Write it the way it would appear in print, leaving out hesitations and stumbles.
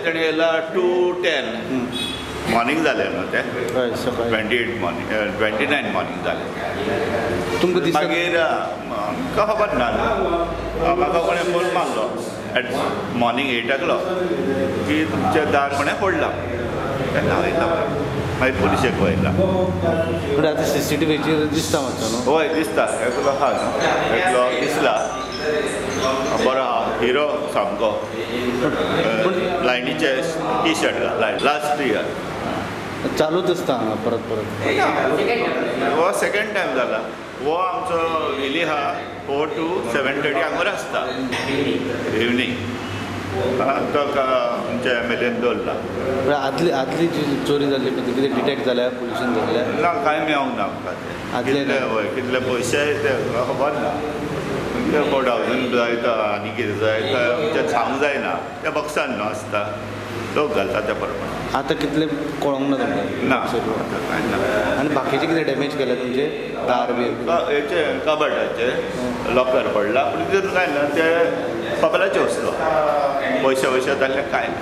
तेणें येयला 2:10 मॉर्निंग जालें न्हू तें. हय, सकाळी 28 मॉर्निंग, 29 मॉर्निंग जालें. तुमकां दिसता? मागीर आमकां खबर ना न्हू. म्हाका कोणें फोन मारलो एट मॉर्निंग 8 o'clock की तुमचें दार कोणें फोडलां. तेन्ना हांव येयला, मागीर पुलिशेक वयला. म्हणजे आतां सीसीटीव्हीचेर दिसता मातसो न्हू? हय दिसता, एकलो आहा न्हू, एकलो दिसला बरो आहा, हिरो सामको, लायनीचे टी शर्ट घातला. लास्ट इयर चालूच आसता हांगा परत परत. हो सेकंड टायम जाला. हो आमचो विली आहा 4 to 7:30 हांगर आसता इवनींग. तो आमच्या एम एल एन दवरला. आदली आदली जी चोरी जाल्ली पळय ती कितें डिटेक्ट जाल्या पुलिशीन धरल्या? ना, कांय मेळोंक ना आमकां ते. आदले कितले, हय, कितले पयशे ते खबर ना. कितें 4000 जाय तो आनी कितें जाय तो आमचें सांगूंक जायना. त्या बॉक्सान न्हू आसता, लोक घालता त्या प्रमाणे. आतां कितले कळोंक ना तुमकां? ना, आतां कांय ना. आनी बाकीचे कितें डॅमेज केल्या तुमचे दार बी? हेचे कबटाचे लॉकर पडला, पूण तितून कांय ना. ते कपलाचे वस्तू, पयशे वयशे जाल्ले कांय ना.